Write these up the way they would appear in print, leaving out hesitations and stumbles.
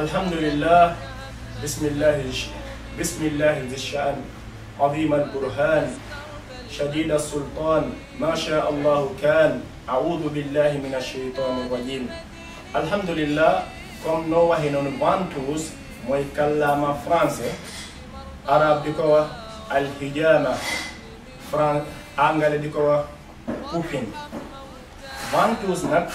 الحمد لله بسم الله ذي الشأن عظيم البرهان شديد السلطان ما شاء الله كان أعوذ بالله من الشيطان الرجيم الحمد لله comme no waxee noonu ventouse mooy kàllaama français arabe di ko wax alhijama anglais di ko wax pooping ventouse nag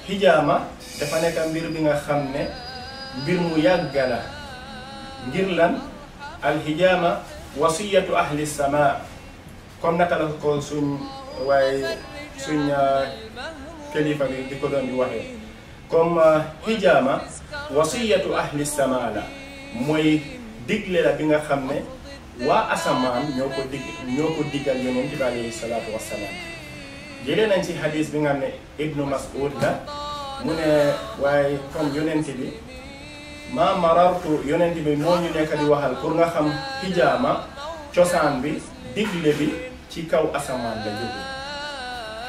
hijama dafa nekk mbir bi nga xam ne mbir mu yàgg la ngir lan alhijama wasiyatu ahli sama comme naka la ko suñ kilifa bi di ko doon di waxee comme hijama wasiyatu ahli sama la mooy digle la bi nga xam ne waa asamaan ñoo ko digal yonent bi alayhi salaatu wassalaam jëlee nañ ci hadis bi nga xam ne ibnu mas'ud la mu ne waaye comme yonent bi ma marartu yonent bi moo ñu nekk di waxal pour nga xam hijama cosaan bi digle bi ci kaw asamaan la jóge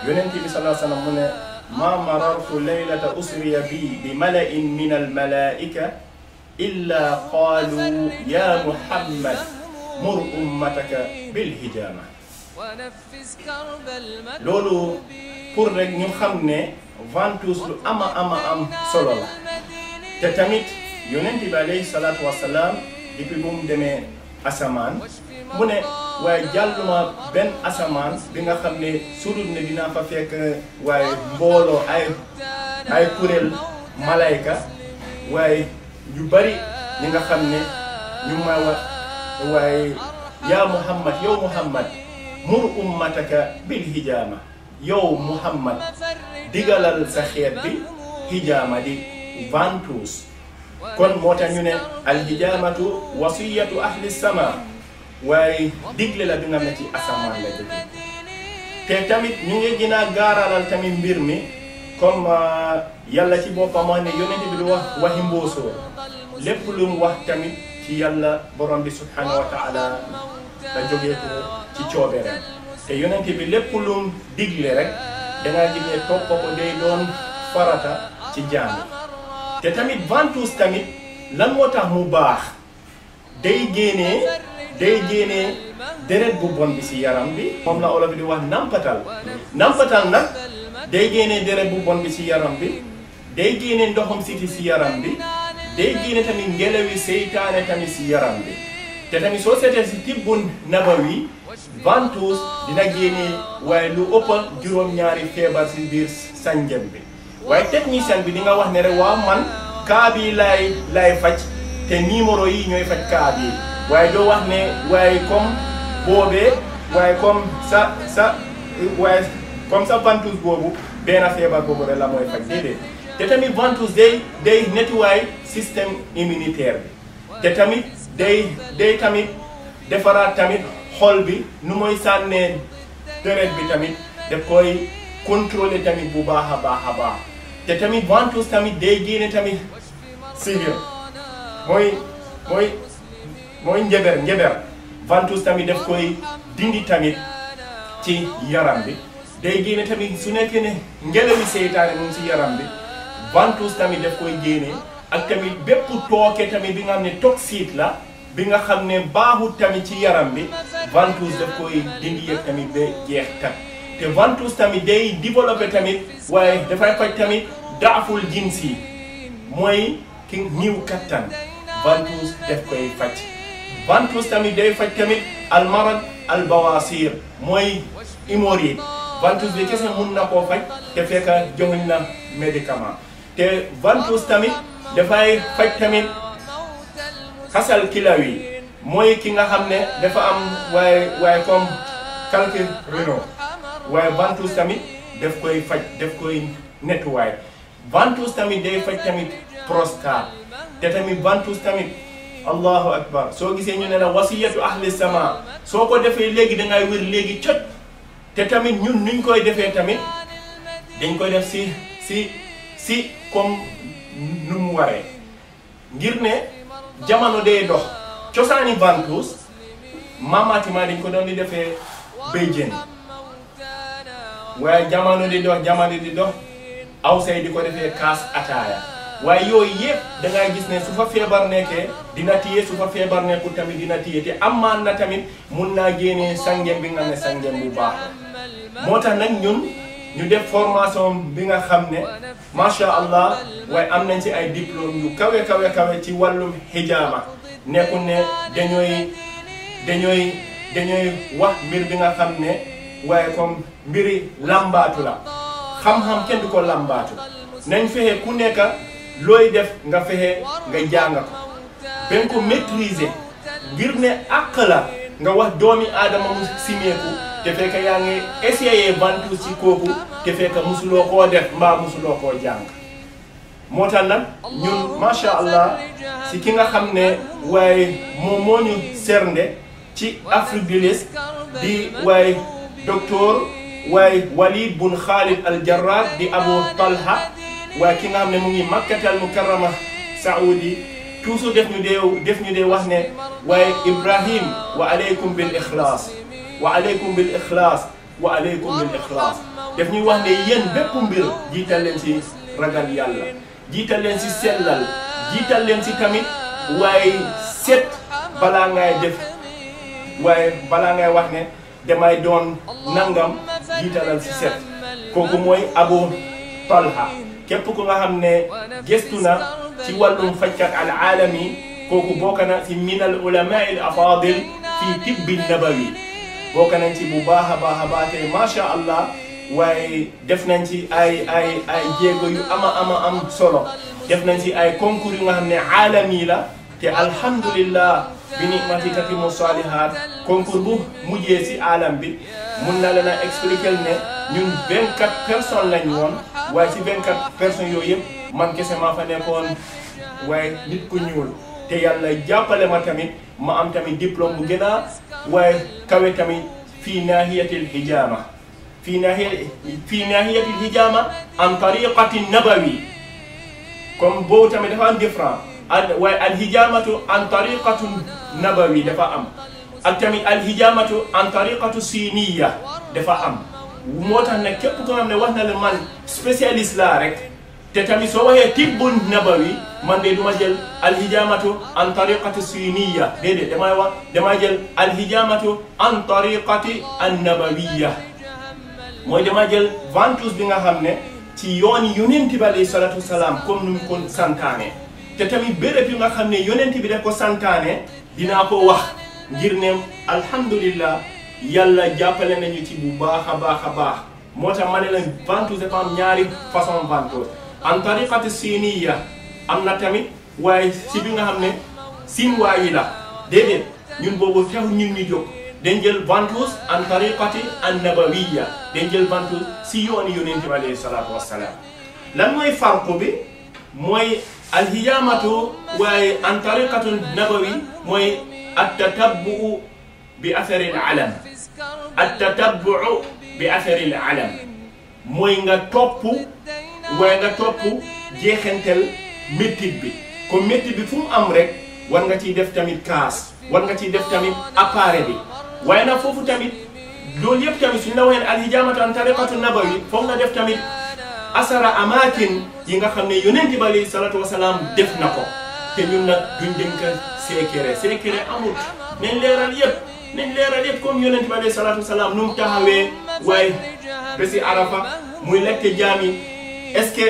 yonent bi sallallahu alayhi wasallam mu ne ma marartu laylata usriya bi mala'in min al malaa'ika illa qaalu ya muhammad mur ummataka bil hijama loolu pour rek ñu xam ne ventouse lu am solo la te tamit yonent bi alayhi salaatu wassalaam depuis bu mu demee asamaan mu ne waaye jàlluma benn asamaan bi nga xam ne sudut ne dinaa fa fekk waaye mbooloo ay kuréel malayka waaye yu bari ñi nga xam ne ñu ma wax waaye yaa muhammad yow muhammad mur ummataka bil hijama yow muhammad digalal sa xeet bi hijama di ventouse kon moo tax ñu ne alhijamatu wasiyatu ahli sama waaye digle la bi nga ne ci asamaan la jóge te tamit ñu ngi gën a gaaralal tamit mbir mi comme yàlla ci boppam wax ne yonent bi du wax waxi mboosoo lépp lu mu wax tamit ci yàlla borom bi subhanahu wa taala la jógee ko ci coobereem te yonent bi lépp lu mu digle rek dangaa gis ne topp ko day doon farata ci jaam te tamit ventouse tamit lan moo tax mu baax day génnee deret bu bon bi ci yaram bi moom la olof di wax nampatal nag day génnee deret bu bon bi ci yaram bi day génnee ndoxum siti ci yaram bi day génne tamit ngelawi seytaane tamit ci yaram bi te tamit soo seetee ci tibbun nabawi ventouse dina génnee waaye lu ëpp juróom-ñaari feebar ci biir sanjam bi waaye technicien bi di nga wax ne rek waaw man cas bi lay faj te numéro yi ñooy faj cas bi waaye doo wax ne waaye comme boobee waaye comme sa ventouse boobu benn feebar boobu rek la mooy faj déedéet te tamit ventouse day nettoyer système immunitaire bi te tamit day tamit defaraat tamit xol bi nu mooy sànnee deret bi tamit daf koy contrôler tamit bu baax a baax te tamit ventouse tamit day génne tamit sihir mooy njeber ventouse tamit daf koy dindi tamit ci yaram bi day génne tamit su nekkee ne ngelawi seytaane mu ci yaram bi ventouse tamit daf koy génne ak tamit bépp tooke tamit bi nga xam ne toxique la bi nga xam ne baaxut tamit ci yaram bi ventouse daf koy dindi yëpp tamit ba jeex tat te ventouse tamit day développé tamit waaye dafay faj tamit daaful jinsi mooy ki ñiw kattan ventouse daf koy faj ventouse tamit day faj tamit almarad albawasir mooy hémorroïde ventouse bi kese mun na koo faj te fekk joxuñ na médicament te ventouse tamit dafay faj tamit xasal kilawi mooy ki nga xam ne dafa am waaye comme calcul rénal waaye ventouse tamit daf koy faj daf koy nettoyer ventouse tamit day faj tamit prostate te tamit ventouse tamit allahu akbar soo gisee ñu ne la wasiyatu ahli sama soo ko defee léegi dangay wér léegi cot te tamit ñun nuñ koy defee tamit dañ koy def si comme nu mu waree ngir ne jamono day dox cosaani ventouse mamatima dañ ko doon di defee béjjén waaye jamono di dox aw say di ko defee kaas ataaya waaye yooyu yëpp da ngay gis ne su fa feebar nekkee dina téye su fa feebar nekkul tamit dina téye te amaan na tamit mun naa génnee sangem bi nga ne sangem bu baax moo tax nag ñun ñu def formation bi nga xam ne macha allah waaye am nañ ci ay diplôme yu kawe ci wàllum hijaama nekkul ne dañooy wax mbir bi nga xam ne waaye comme mbiri lambaatu la xam-xam kenn du ko lambaatu nañ fexe ku nekk looy def nga fexe nga jàng ko ben ko maîtriser ngir ne àq la nga wax doomi aadama mu simeeku te fekk yaa ngi essayer bantu si kooku te fekk musuloo koo def mbaa musuloo koo jàng moo tax nag ñun macha allah si ki nga xam ne waaye moom moo ñu sernde ci Afrique de l'Est di waaye docteur waaye Walid bun Khalid al Jarrad di Abu Talha waaye ki nga xam ne mu ngi Makkatal Mukarrama Saoudi toujours def ñu dee wax ne waaye Ibrahim wa aleykum bil ixlaas wa aleykum bil ixlaas wa aleykum bil ixlaas def ñuy wax ne yéen bépp mbir jiital leen ci ragal yàlla jiital leen ci sellal jiital leen ci tamit waaye set balaa ngay def waaye balaa ngay wax ne damay doon nangam jiitalal ci set kooku mooy Abu Talha képp ku nga xam ne gëstu na ci wàllum fajkat al aalami kooku bokk na ci min al ulama al afadil fi tibbi nabawi bokk nañ ci bu baax a baax te macha allah waaye def nañ ci ay jéego yu am solo def nañ ci ay concours yu nga xam ne aalami la te alhamdulillah bi ni'mati tatimu salihat concours bu mujjee ci alam bi mun na leen a expliquer ne ñun 24 personnes lañ woon waaye ci 24 personnes yooyu yëpp man kese maa fa nekkoon waaye nit ku ñuul te yàlla jàppale ma tamit ma am tamit diplôme bu gën a waaye kawe tamit fii naahiyatil hijaama fii naahiyatil hijaama an tariqati nabawi comme boobu tamit dafa am différent waaye al hijaamatu an tariqatu nabawi dafa am ak tamit al hijaamatu an tariqatu siniya dafa am moo tax nag képp ko xam ne wax na la man spécialiste laa rek te tamit soo waxee tibbun nabawi man de duma jël alhijamatu an tariqati siniya déedéet damay jël alhijamatu an tariqati an nabawiya mooy dama jël ventouse bi nga xam ne ci yoon yonent bi alayhi salatu wasalaam comme nu mu ko santaane te tamit béréb yi nga xam ne yonent bi daf ko santaane dinaa ko wax ngir ne alhamdulillah yàlla jàppale nañu ci bu baax a baax moo tax ma ne la ventouse dafa am ñaari façon ventouse an tariqati siniya am na tamit waaye si bi nga xam ne sinwaa yi la déedéet ñun boobu tax ñun ñu jóg dañ jël ventouse an tariqati an nabawiya dañ jël ventouse si yooni yonent bi alayhi salaatu wassalaam lan mooy farqu bi mooy alhijamatu waaye an tariqatu nabawi mooy at-tatabbu bi athari al-alam at-tatabbu bi athari al-alam mooy nga topp waaye nga topp jeexentel métit bi comme métit bi fu mu am rek war nga ciy def tamit kaas war nga ciy def tamit appareil bi waaye nag foofu tamit loolu yëpp tamit suñu la waxee alhijamatu an tariqatu nabawi foofu nga def tamit asara amakin yi nga xam ne yonent bi alayhi salatu wasalaam def na ko te ñun nag duñ dénk secret amul nañ leeral yëpp comme yonent bi alayhi salatu wasalaam nu mu taxawee waaye bési arafa muy lekk jaami est-ce que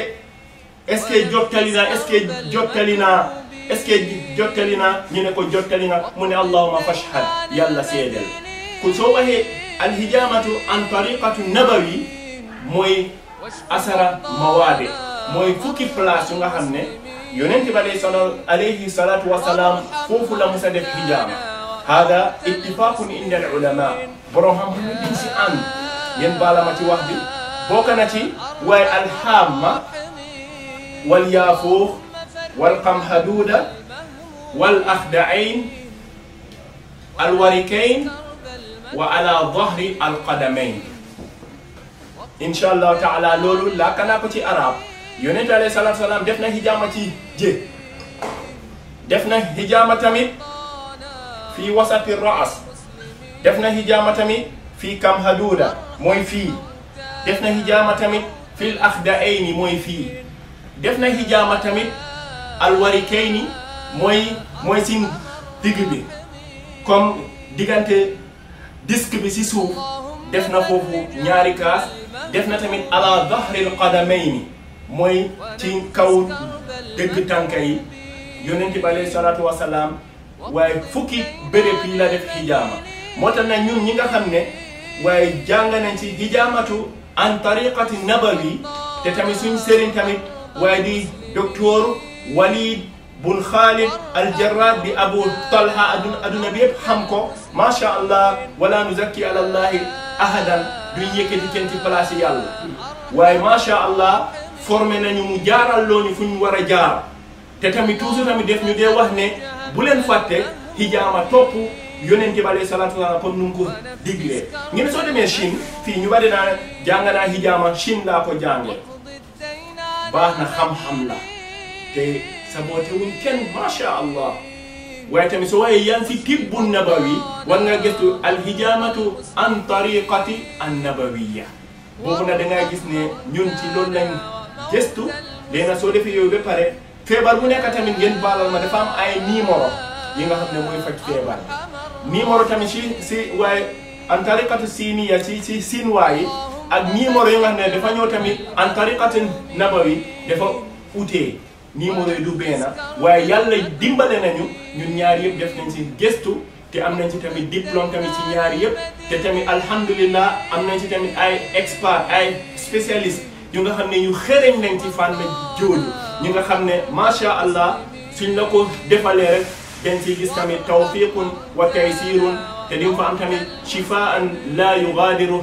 jottali naa ñu ne ko jottali nga mu ne allahumma fashhad yàlla seedel ku soo waxee alhijamatu an tariqatu nabawi mooy asara mawaade mooy fukki place yu nga xam ne yonent bi alayhi salatu wasalaam foofu la musa def hijama hada ittifaqun inda al ulama borom xam-xam ñu diñ si ànd yéen baala ma ci wax bi bokk na ci waaye alhamma wal yaafuux wal qamhaduuda wal axda'ayn al warikayn wa ala dhahri al qadamayn insha allah taala loolu laaka naa ko ci arab yonent alayhi salaatu salaam def na hijama ci jë def na hijama tamit fii wasati raas def na hijama tamit fii kamhaduuda mooy fii def na hijama tamit fil axda'ayni mooy fii def na hijaama tamit alwarikayni mooy si digg bi comme diggante disque bi si suuf def na foofu ñaari kaas def na tamit ala dahril qadamayni mooy ci kaw dëgg tànka yi yonent bi alayhi salaatu wasalaam waaye fukki béréb yi la def hijaama moo tax nag ñun ñi nga xam ne waaye jàng nañ ci hijaamatu an tariqati nabawi te tamit suñ sëriñ tamit waaye di docteur Walid bun Khalid al Jarrad di Abu Talha aduna bi yëpp xam ko macha allah wala nuzakki ala allahi ahadan duñ yëkkati kenn ci place yàlla waaye macha allah formé nañu mu jaaral looñu fu ñu war a jaar te tamit toujours tamit def ñu dee wax ne bu leen fàtte hijaama topp yonent bi alayhi salaatu wa salaam comme nu mu ko diglee ngeen soo demee Chine fii ñu bari naa jàng naa hijaama Chine laa ko jàngee baax na xam-xam la te saboote wuñ kenn macha allah waaye tamit soo waaye yaa ngi si tibbu nabawi war nga gëstu alhijaamatu an tariqati an nabawiya boobu nag da ngay gis ne ñun ci loolu lañ gëstu léegi nag soo defee yooyu ba pare feebar bu nekk tamit ngeen baalal ma dafa am ay numéro yi nga xam ne mooy faj feebar numéro tamit si waaye an tariqatu siiniya si sinwaa yi ak numéro yi nga xam ne dafa ñëw tamit an tariqatu nabawi dafa utee numéro yi du benn waaye yàlla dimbale nañu ñun ñaari yëpp def nañ si gëstu te am nañ ci tamit diplôme tamit ci ñaari yëpp te tamit alhamdulillah am nañ ci tamit ay expert ay spécialiste yu nga xam ne ñu xereñ nañ ci fànn jooju ñi nga xam ne macha allah suñ la ko defalee rek dañ ciy gis tamit tawfiqun wa taysirun te di nga fa am tamit shifaan la yughadiru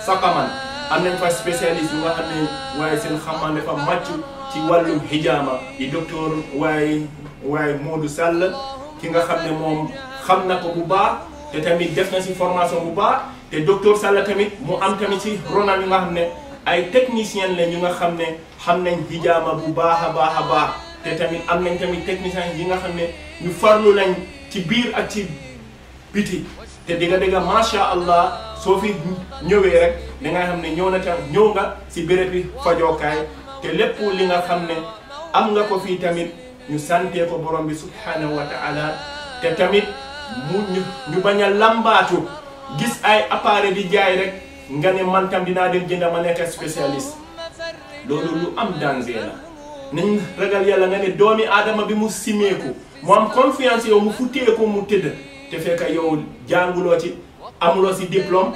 saqaman am nañ fa spécialiste yu nga xam ne waaye seen xam-xam dafa màcc ci wàllum hijaama di docteur waaye Modou Sall ki nga xam ne moom xam na ko bu baax te tamit def na si formation bu baax te docteur Sall tamit mu am tamit ci ronam yu nga xam ne ay technicien la ñu nga xam ne xam nañ hijaama bu baax a baax te tamit am nañ tamit technicien yi nga xam ne ñu farlu lañ ci biir ak ci biti te digga macha allah soo fi ñëwee rek da nga xam ne ñëw nga si béréb bi fajookaay te lépp li nga xam ne am nga ko fii tamit ñu santee ko borom bi subhanahu wa ta'ala te tamit ñu bañ a lambaatu gis ay appareil di jaay rek nga ne man tam dinaa dem jënd ma nekk spécialiste loolu lu am danger la nañ ragal yàlla nga ne doomi aadama bi mu simeeku mu am confiance yow mu futteeku mu tëdd te fekk yow jànguloo ci amuloo si diplôme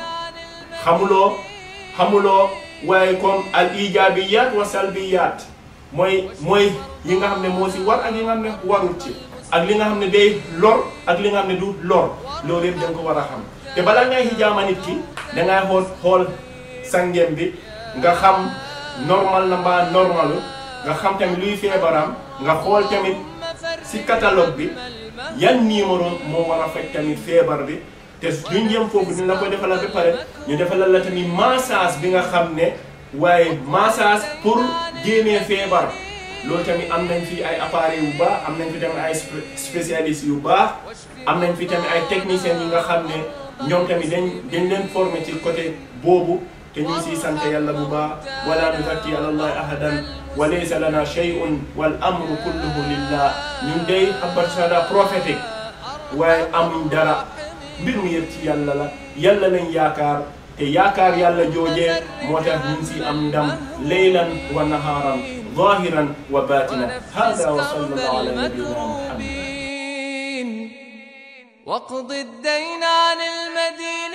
xamuloo waaye comme al ijabiyat wa salbiyat mooy yi nga xam ne moo si war ak yi nga xam ne warul ci ak li nga xam ne day lor ak li nga xam ne du lor loolu yëpp da nga ko war a xam te balaa ngay hijaama nit ki dangay xool sangem bi nga xam normal na mbaa normalu nga xam tamit luy feebaram nga xool tamit si catalogue bi yan numéro moo war a faj tamit feebar bi te duñ jëm foofu dina la ko defalal ba pare ñu defalal la tamit massage bi nga xam ne waaye massage pour génnee feebar loolu tamit am nañ fi ay appareils yu baax am nañ fi tamit ay spécialistes yu baax am nañ fi tamit ay techniciens yi nga xam ne ñoom tamit dañ leen former ci côté boobu te ñu siy sant yàlla bu baax wala nuzakki ala allahi ahadan wa laysa lana shay'un wal amru kulluhu lillah ñun day ambassadeur prophétique waaye amuñ dara mbir mu yëpp ci yàlla la yàlla lañ yaakaar te yaakaar yàlla joojee moo tax ñu si am ndam laylan wa naharan zahiran wa batinan hada wa sallallahu ala nabiyyina muhammad واقض الدين عن المدين